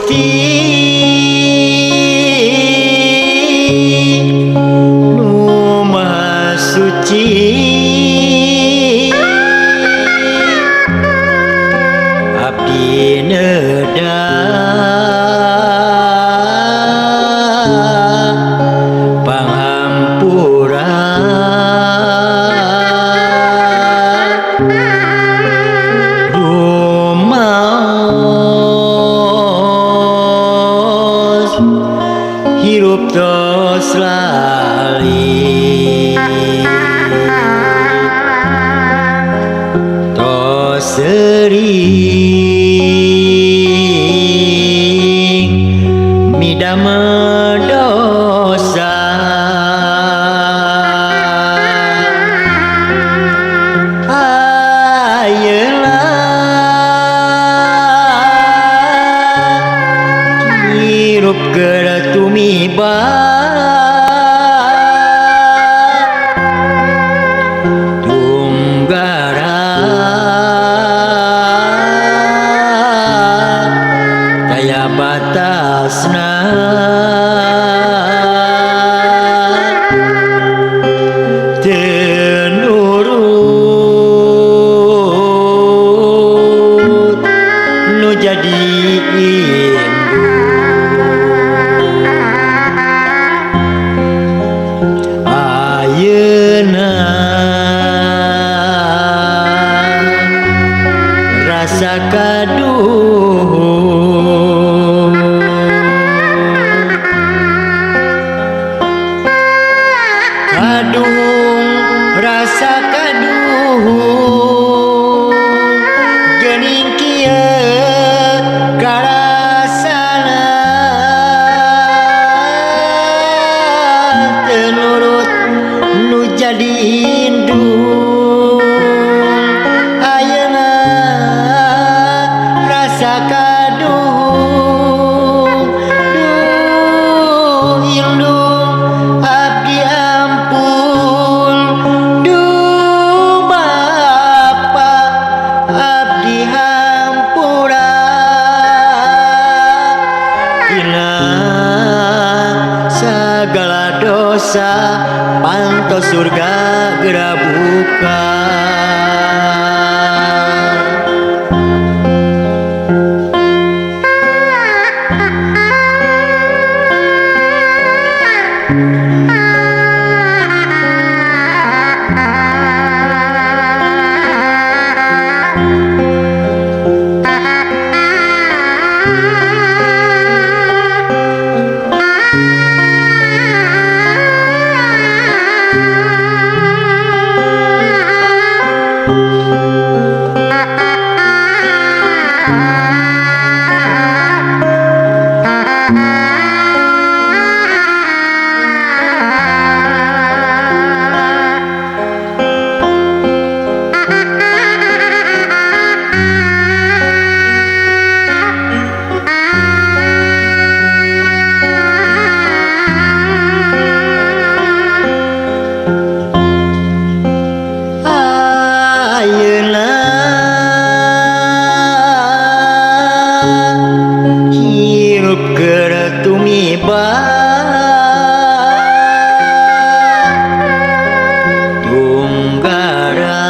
Gusti nu Maha Suci abdi neda panghampura rumaos hirup tos lali tos sering midamel dosa ayeuna hirup keur tumiba tunggara daya batasna teu nurut nu jadi indung ayeuna rasa kaduhung kaduhung rasa kaduhung geuning kieu karasana teu nurut nu jadi indung ayeuna rasa kaduhung duh indung abdi ampun duh bapa abdi hampura dina sagala dosa pantos surga geura buka. Ayeuna hirup keur tumiba tunggara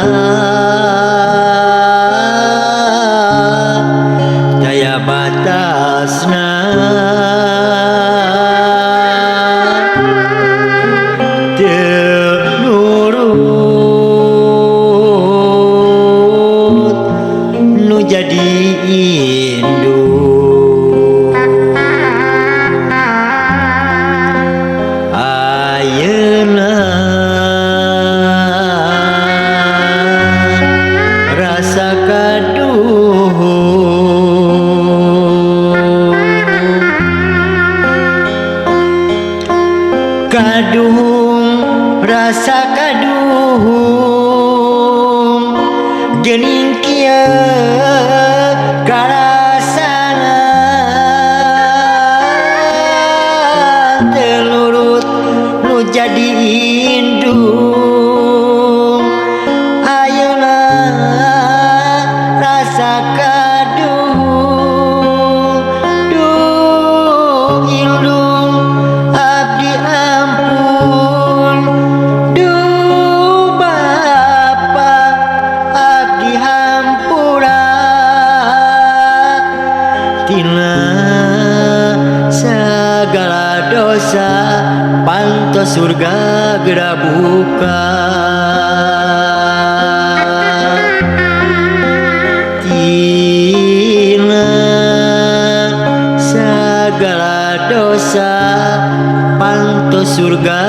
daya batasna teu nurut nu jadi indung ayeuna rasa kaduhung kaduhung rasa kaduhung geuning kieu karasana teu nurut nu jadi indung ayeuna rasa kaduhung duh. Pantos surga geura buka. Tina segala dosa, pantos surga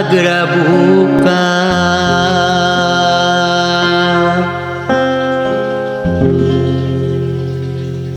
geura buka.